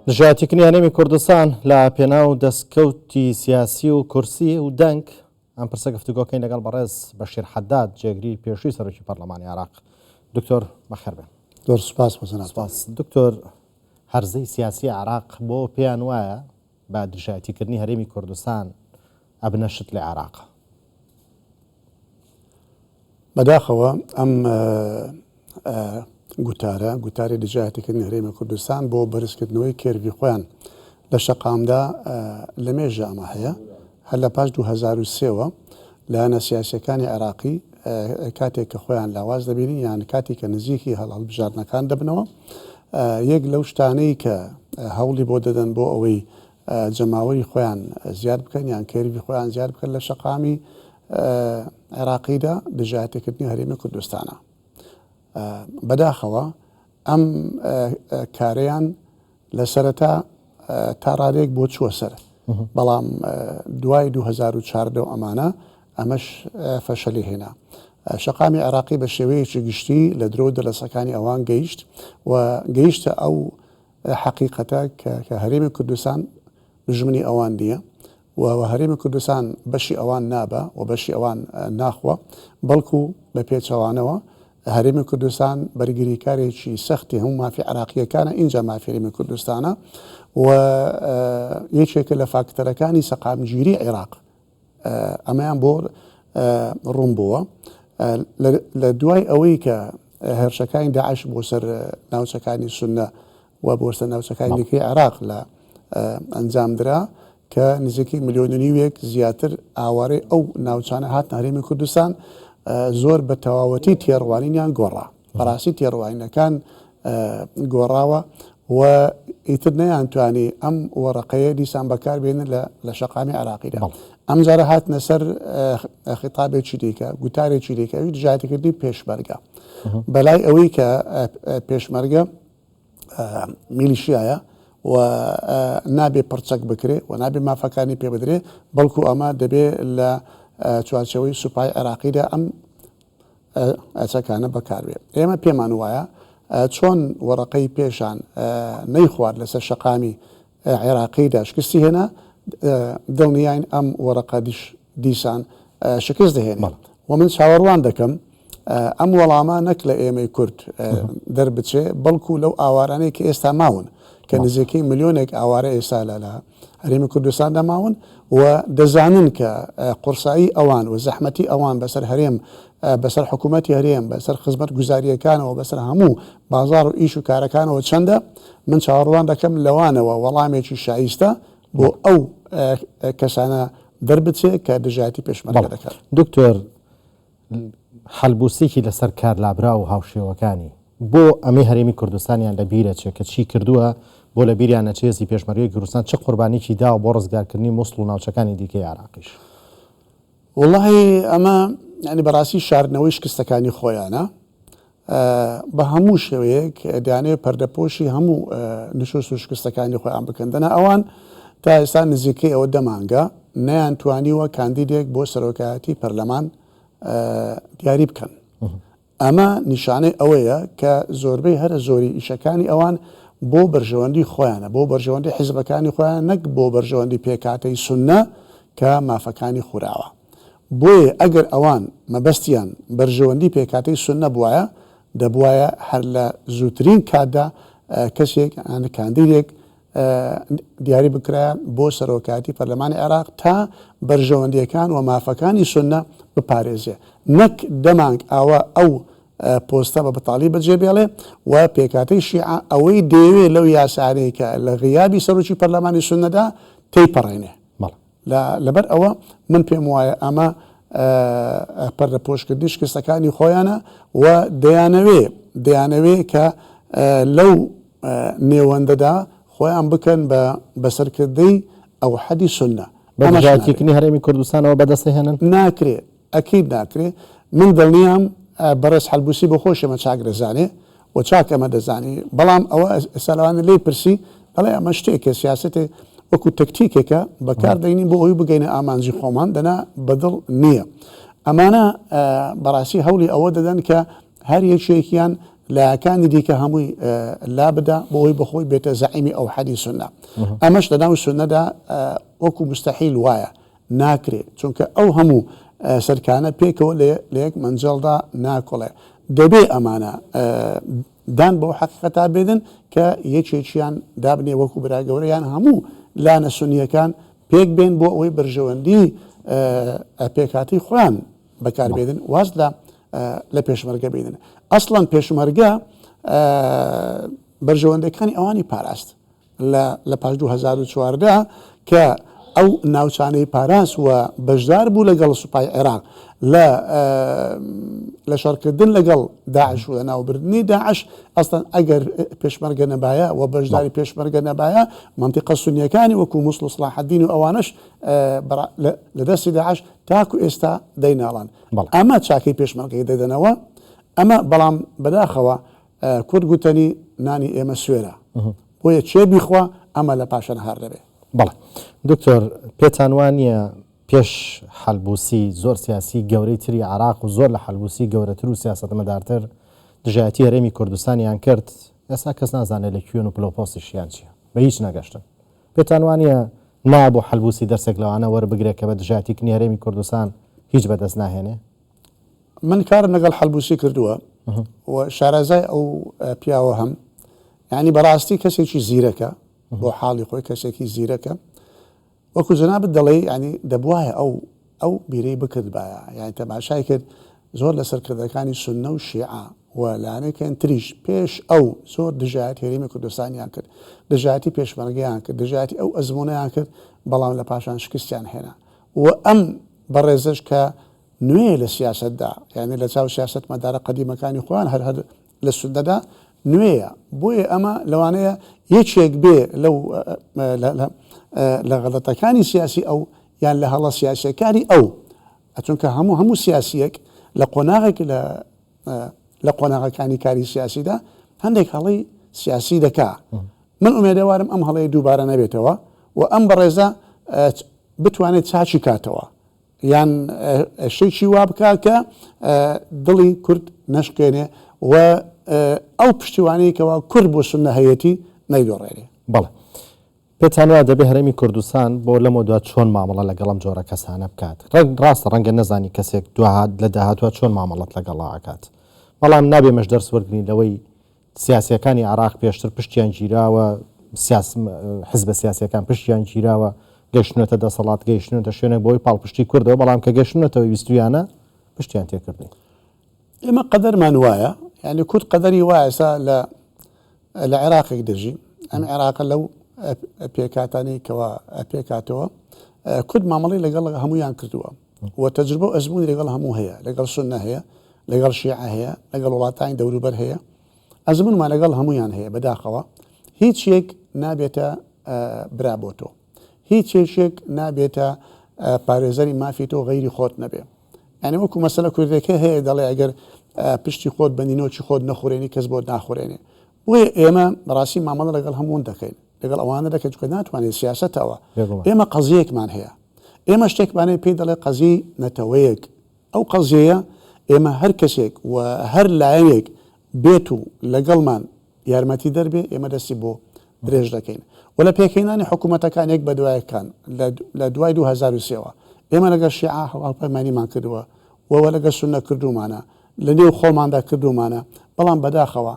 دژایەتیکردنی هەرێمی کوردستان لە پێناو دەستکەوتی سیاسی و کورسی و دەنگ، ئەم پرسە گفتوگۆکەین لەگەڵ بەڕێز بەشیر حەداد جێگری پێشووی سەرۆکی پەرلەمانی عێراق. دکتۆر بەخێر بێن. زۆر سوپاس بۆ جەنابتان. سوپاس. دکتۆر هەرزەی سیاسی عێراق بۆ پێیان وایە بە دژایەتیکردنی هەرێمی کوردستان ئەبنە شت لە عێراق؟ بەداخەوە ئەم گوتارە، گوتاری دژایەتیکردنی هەرێمی کوردستان بۆ بەرزکردنەوەی curve ی خۆیان لە شەقامدا لە مێژە ئەمە هەیە. هەر لە پاش 2003 وە لایەنە سیاسیەکانی عێراقی کاتێک کە خۆیان لاواز دەبینین یان کاتێک کە نزیکی هەڵبژاردنەکان دەبنەوە یەک لەو شتانەی کە هەوڵی بۆ دەدەن بۆ ئەوەی جەماوەری خۆیان زیاد بکەن یان curve ی خۆیان زیاد بکەن لە شەقامی عێراقیدا دژایەتیکردنی هەرێمی کوردستانە. بەداخەوە ئەم کارەیان لە سەرەتا تا ڕادەیەک بۆ چووە سەر، بەڵام دوای 2014 ئەمانە ئەمەش فەشەلی هێنا. شەقامی عێراقی بە شێوەیەکی گشتی لە درۆ و دەلەسەکانی ئەوان گەیشت و گەیشتە ئەو حەقیقەتە کە هەرێمی کوردستان دوژمنی ئەوان نییە و هەرێمی کوردستان بەشی ئەوان نابا و بەشی ئەوان ناخوا، بەڵکو بە پێچەوانەوە هەرێمی کوردستان بەرگریکارێکی سەختی هەموو مافی عێراقییەکانە ئینجا مافی هەرێمی کوردستانە و یەکێکە لە فاکتەرەکانی سەقامگیری عێراق. ئەمەیان بۆ ڕوون بووە. لە دوای ئەوەی کە هێرشەکانی داعش بۆ سەر ناوچەکانی سوننە و بۆ سەر ناوچەکانی دیکەی عێراق لە ئەنجام درا کە نزیکەی ملیۆن و نیوێک زیاتر ئاوارەی ئەو ناوچانە هاتنە هەرێمی کوردستان زۆر بە تەواوەتی تێڕوانینیان گۆڕا. بەڕاستی تێڕوانینەکان گۆڕاوە و ئیتر نەیانتوانی ئەم وەڕەقەیە دیسان بەکار بێنن لە شەقامی عێراقیدا. ئەمجارە هاتنە سەر خیتابێکی دیکە، گوتارێکی دیکە، ئەویش دژایەتیکردنی پێشمەرگە. بەلای ئەوەی کە پێشمەرگە میلیشیایە و نابێ پڕچەک بکرێ و نابێ مافەکانی پێ بدرێ، بەڵکو ئەمە دەبێ لە چوارچێوەی سوپای عێراقیدا ئەم چەکانە بەکاربێ. ئێمە پێمان وایە چۆن وەڕەقەی پێشان نەیخوارد لەسەر شەقامی عێراقیدا شکستی هێنا، دڵنیاین ئەم وەڕەقە دیسان شکست دەهێنێ و من چاوەڕوان دەکەم ئەم وەڵامە نەک لە ئێمەی کورد دەربچێ بەڵکو لەو ئاوارانەی کە ئێستا ماون کە نزیکەی ملیۆنێک ئاوارە ئێستا لە هەرێمی کوردستاندا ماون و دەزانن کە قورسایی ئەوان و زەحمەتی ئەوان بەسەر هەرێم، بەسەر حکوومەتی هەرێم، بەسەر خزمەتگوزارییەکانەوە، بەسەر هەموو بازاڕ و ئیش و کارەکانەوە چەندە، من چاوەڕوان دەکەم لەوانەوە وەڵامێکی شایستە بۆ ئەو کەسانە دەربچێ کە دژایەتی پێشمەرگە دەکەن. دکتۆر حەلبوسیی لەسەر کار لابراو و هاوشێوەکانی بۆ ئەمەی هەرێمی کوردستانیان لە بیر ئەچێ کە چی کردووە بۆ لە بیریان نەچێ هێزی پێشمەرگەی کوردستان چ قوربانیی داوە بۆ ڕزگارکردنی موسڵ و ناوچەکانی دیکەی عێراقیش. وەڵاهی ئەمە یانی بەڕاستی شاردنەوەی شکستەکانی خۆیانە بە هەموو شێوەیەک دەیانەوێت پەردەپۆشی هەموو نشوست و شکستەکانی خۆیان بکەن دەنا ئەوان تا ئێستا نزیکەی ئەوە دە مانگە نەیانتوانیوە کاندیدێک بۆ سەرۆکایەتی پەرلەمان دیاری بکەن. ئەمە نیشانەی ئەوەیە کە زۆربەی هەرە زۆری ئیشەکانی ئەوان بۆ بەرژەوەندی خۆیانە، بۆ بەرژەوەندی حیزبەکانی خۆیانە نەک بۆ بەرژەوەندی پێکهاتەی سوننە کە مافەکانی خوراوە. بۆیە ئەگەر ئەوان مەبەستیان بەرژەوەندی پێکهاتەی سوننە بوایە، دەبوایە هەر لە زووترین کاتدا کەسێک یان کاندیدێک دیاری بکرایە بۆ سەرۆکایەتی پەرلەمانی عێراق تا بەرژەوەندییەکان و مافەکانی سوننە بپارێزێ نەک دە مانگ ئاوا ئەو پۆستە بە بەتاڵی بەجێ بێڵێ و پێکهاتەی شیعە ئەوەی دەیەوێ لەو یاسانەی کە لە غیابی سەرۆکی پەرلەمانی سوننەدا تێیپەڕێنێ. لەبەر ئەوە من پێم وایە ئەمە پەردەپۆشکردنی شکستەکانی خۆیانە و دەیانەوێ دەیانەوێ کە لەو نێوەندەدا خۆیان بکەن بە بەسەرکردەی ئەوحەدی سوننە. بە دژایەتیکردنی هەرێمی کوردستانەوە بەدەستدەهێنن؟ ناکرێ، ئەکید ناکرێ. من دڵنیام بەڕێز حەلبوسی بۆ خۆشی ئەمە چاک دەزانێ و چاک ئەمە دەزانی، بەڵام ئەوە ئێستا لەوانەیە لێی پرسی دەڵێ ئەمە شتێکە سیاسەتێ وەکو تەکتیکێکە بەکار دەینین بۆ ئەوەی بگەینە ئامانجی خۆمان دەنا بەدڵ نییە. ئەمانە بەڕاستی هەوڵی ئەوە دەدەن کە هەر یەکێکیان لایەکانی دیکە هەمووی لابدا بۆ ئەوەی بەخۆی بێتە زەعیمی ئەوحەدی سوننە. ئەمەش لەناو سوننەدا وەکو موستەحیل وایە، ناکرێ، چونکە ئەو هەموو سەرکانە پێکەوە لە یەک مەنجەڵدا ناکوڵێ. دەبێ ئەمانە دان بەو حەقیقەتە بێنن کە یەکێکیان دابنێ وەکو برا گەورە یان هەموو لایەنە سوننییەکان پێک بێن بۆ ئەوەی بەرژەوەندی پێکهاتەی خۆیان بەکار بێنن واز لە لە پێشمەرگە بێنن. ئەسڵەن پێشمەرگە بەرژەوەندەکانی ئەوانی پاراست لە لە پاش 2014 کە ئەو ناوچانەی پاراست و بەشدار بوو لەگەڵ سوپای عێراق لە لە شەڕکردن لەگەڵ داعش و لەناوبردنی داعش ئەسڵەن ئەگەر پێشمەرگە نەبایە و بەشداری پێشمەرگە نەبایە مەنتیقە سونیەکانی وەکو موسڵ و سڵاحەدین و ئەوانەش لە دەستی داعش تاکو ئێستا دەیناڵان. ئەمە چاکەی پێشمەرگەی دەدەنەوە ئەمە بەڵام بەداخەوە کورد گوتەنی نانی ئێمە سوێرە بۆیە کێ بیخوا ئەمە لە پاشان هار دەبێ. بەڵێ دکتۆر پێتان وا نییە پێش حەلبوسی زۆر سیاسی گەورەی تری عێراق و زۆر لە حەلبوسی گەورەتر و سیاسەتمەدارتر دژایەتی هەرێمی کوردستانیان کرد ئێستا کەس نازانێت لە کوێن و پلەوپۆستیشیان چییە بە هیچ نەگەشتن پێتان وا نییە نابوو حەلبوسی دەرسێک لەوانە وەربگرێت کە بە دژایەتیکردنی هەرێمی کوردستان هیچ بەدەست ناهێنێ؟ من کارم لەگەڵ حەلبوسی کردووە و شارەزای ئەو پیاوە هەم یعنی بەڕاستی کەسێکی زیرەکە بۆ حاڵی خۆی کەسێکی زیرەکە وەکو جەنابت دەڵێی یانی دەبوایە ئەو ئەو بیرەی بکردبایە یانی تەماشای کرد زۆر لە سەرکردەکانی سوننە و شیعە و لایەنەکان تریش پێش ئەو زۆر دژایەتی هەرێمی کوردستانیان کرد دژایەتی پێشمەرگەیان کرد دژایەتی ئەو ئەزموونەیان کرد بەڵام لە پاشان شکستیان هێنا و ئەم بەڕێزەش کە نوێیە لە سیاسەتدا یانی لە چاو سیاسەتمەدارە قەدیمەکانی خۆیان هەر هەر لە سوننەدا نوێیە، بۆیە ئەمە لەوانەیە یەکێک بێ لەو لە غەڵەتەکانی سیاسی ئەو یان لە هەڵە سیاسیەکانی ئەو، چونکە هەموو هەموو سیاسیەک لە قۆناغێک لە لە قۆناغەکانی کاری سیاسیدا هەندێک هەڵەی سیاسی دەکا. من ئومێدەوارم ئەم هەڵەیە دووبارە نەبێتەوە و ئەم بەڕێزە بتوانێت چاکی کاتەوە. یان شتێکی وا بکا کە دڵی کورد نەشکێنێ و ئەو پشتیوانەی کەوا کورد بۆ سوننە هەیەتی نەیدۆڕێنێ. بەڵێ. پێتان وایە دەبێ هەرێمی کوردستان بۆ لەمەودوا چۆن مامەڵە لەگەڵ ئەم جۆرە کەسانە بکات؟ ڕەنگ ڕاستە ڕەنگە نەزانی کەسێک دواهات لە داهاتووە چۆن مامەڵەت لەگەڵا ئەکات. بەڵام نابێ ئێمەش دەرس وەرگرین لەوەی سیاسیەکانی عێراق پێشتر پشتیان گیراوە، حزبە سیاسیەکان پشتیان گیراوە، گەشتونەتە دەسەڵات، گەیشتونەتە شوێنێک بەهۆی پاڵپشتی کوردەوە، بەڵام کە گەشتونەتەوە ویستویانە پشتیان تێکردوین. ئێمە قەدەرمان وایە، یانی کورد قەدەری وایە ئێستا لە لە عێراقێک دەژی، ئەم عێراقە لەو پێکهاتانەی کەوا پێکهاتەوە، کورد مامەڵەی لەگەڵ هەموویان کردووە و تەجروبە و ئەزموونی لەگەڵ هەموو هەیە، لەگەڵ سوننە هەیە، لەگەڵ شیعە هەیە، لەگەڵ وڵاتانی دەوروبەر هەیە، ئەزمونمان لەگەڵ هەموویان هەیە، بەداخەوە هیچ یەک نابێتە برا بۆ تۆ، هیچ یەکێک نابێتە پارێزەری مافی تۆ غەیری خۆت نەبێ. یعنی وەکو مەسەلە کوردەکە هەیە دەڵێ ئەگەر پشتی خۆت بە نینۆکی خۆت نەخورێنی کەس بۆت ناخورێنێ. بۆیە ئێمە بەڕاستی مامەڵە لەگەڵ هەموون دەکەین، لەگەڵ ئەوانە دەکەین چونکە ناتوانێت سیاسەتەوە. ئێمە قەزیەکمان هەیە، ئێمە شتێکمان هەیە پێی دەڵێ قەزیەی نەتەوەیەک، ئەو قەزیەیە ئێمە هەر کەسێک و هەر لایەنێک بێت و لەگەڵمان یارمەتیدەر بێ ئێمە دەستی بۆ درێژ دەکەین و لە پێکهێنانی حکوومەتەکان یەک بە دوایەکان لە دوای 2003 وە ئێمە لەگەڵ شیعە هاوپەیمانیمان کردووە و لەگەڵ سوننە کردوومانە لە نێو خۆماندا کردوومانە بەڵام بەداخەوە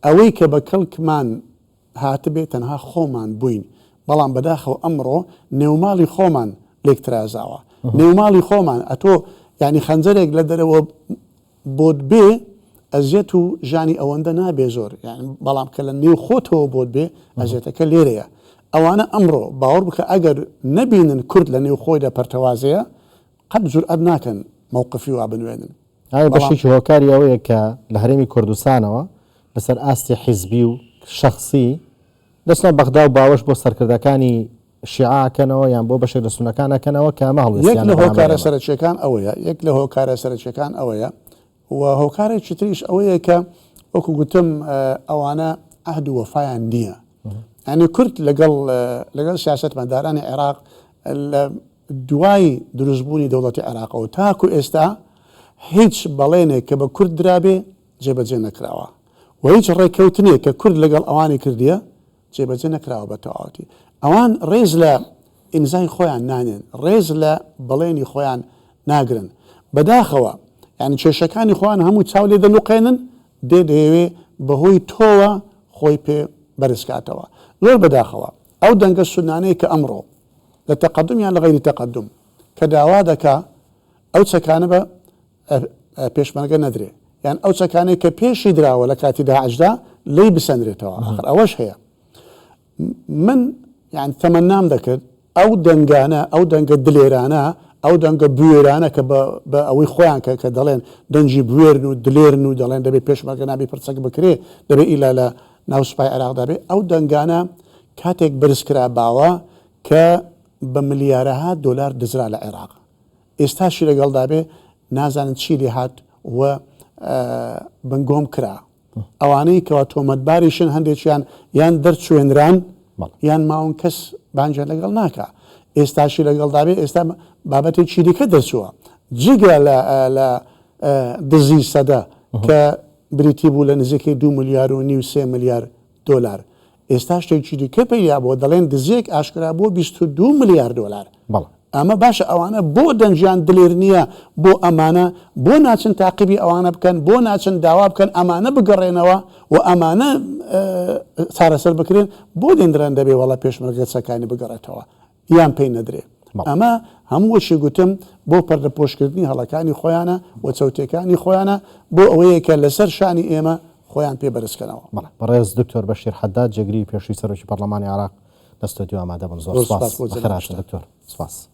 ئەوەی کە بە کەڵکمان هاتبێ تەنها خۆمان بووین، بەڵام بەداخەوە ئەمڕۆ نێوماڵی خۆمان لێک ترازاوە، نێوماڵی خۆمان ئەتۆ یانی خەنجەرێک لە دەرەوە بۆت بێ ئەزیەت و ژانی ئەوەندە نابێ زۆر یان بەڵام کە لە نێو خۆتەوە بۆت بێ ئەزیەتەکە لێرەیە. ئەوانە ئەمڕۆ باوەڕ بکە ئەگەر نەبینن کورد لە نێو خۆیدا پەرتەوازەیە قەت جورئەت ناکەن مەوقفی وا بنوێنن. ئایا بەشێکی هۆکاری ئەوەیە کە لە هەرێمی کوردستانەوە لەسەر ئاستی حیزبی و شەخسی دەچنە بەغدا و باوەش بۆ سەرکردەکانی شیعە ئەکەنەوە یان بۆ بەشێک لە سوننەکان ئەکەنەوە کە ئەمە یەک هەڵوێستیانە لە بەرامبەر هۆکارە ئێمە؟ سەرەکییەکان ئەوەیە، یەک لە هۆکارە سەرەکییەکان ئەوەیە و هۆکارێکی تریش ئەوەیە کە وەکو گوتم ئەوانە عەهد و وەفایان نییە. یانی کورد لەگەڵ لەگەڵ سیاسەتمەدارانی عێراق لە دوای دروستبوونی دەوڵەتی عێراقەوە تاکو ئێستا هیچ بەڵێنێک کە بە کورد درابێ جێبەجێ نەکراوە. و هیچ ڕێککەوتنێک کە کورد لەگەڵ ئەوانی کردیە جێبەجێ نەکراوە بە تەواوەتی. ئەوان ڕێز لە ئیمزای خۆیان نانێن، ڕێز لە بەڵێنی خۆیان ناگرن. بەداخەوە یانی کێشەکانی خۆیان هەموو چاو لێ دەنوقێنن، دێ دەیەوێ بەهۆی تۆوە خۆی پێ بەرز کاتەوە. زۆر بەداخەوە ئەو دەنگە سوننانەی کە ئەمڕۆ لە تەقەدوم یان لە غەیری تەقەدوم کە داوا دەکا ئەو چەکانە بە پێشمەرگە نەدرێ یان ئەو چەکانەی کە پێشی دراوە لە کاتی داعشدا لێی بسەنرێتەوە ئاخر ئەوەش هەیە من یان تەمەنام دەکرد ئەو دەنگانە ئەو دەنگە دلێرانە ئەو دەنگە بوێرانە کە بە ئەوەی خۆیان کە کە دەڵێن دەنگی بوێرن و دلێرن و دەڵێن دەبێت پێشمەرگە نابی پرچەک بکرێ دەبێ ئیلا لە ناو سوپای عێراقدا بێ ئەو دەنگانە کاتێک بەرز کراباوە کە بە ملیارەها دۆلار دزرا لە عێراق ئێستاشی لەگەڵدا بێ نازانن چی لێ هات و بنگۆم کرا. ئەوانەی کەوا تۆمەتباریشن هەندێکیان یان دەرچوێنران یان ماون کەس بانگیان لەگەڵ ناکا. ئێستاشی لەگەڵدا بێ ئێستا بابەتێکی دیکە دەرچووە جگە لە لە دزی سەدە کە بریتی بوو لە نزیکەی دو ملیار و نیو سێ ملیار دۆلار. ئێستا شتێکی دیکە پەیدا بووە دەڵێن دزییەک ئاشکرا بووە 22 ملیار دۆلار. بەڵێ. ئەمە باشە ئەوانە بۆ دەنگیان دلێر نییە بۆ ئەمانە بۆ ناچن تاقیبی ئەوانە بکەن بۆ ناچن داوا بکەن ئەمانە بگەڕێنەوە و ئەمانە چارەسەر بکرێن بۆ دێندران دەبێ وەڵا پێشمەرگە چەکانی بگەڕێتەوە یان پێی نەدرێ. ئەمە هەموو وەکی گوتم بۆ پەردەپۆشکردنی هەڵەکانی خۆیانە و چەوتیەکانی خۆیانە بۆ ئەوەیە کە لەسەر شانی ئێمە خۆیان پێ بەرز کەنەوە. بەڵێ بەڕێز دکتۆر بەشیر حەداد جێگری پێشووی سەرۆکی پەڕلەمانی عێراق لە ستۆدیۆ ئامادە بوون زۆر سوپاس بەخێرهاتن دکتۆر سوپاس.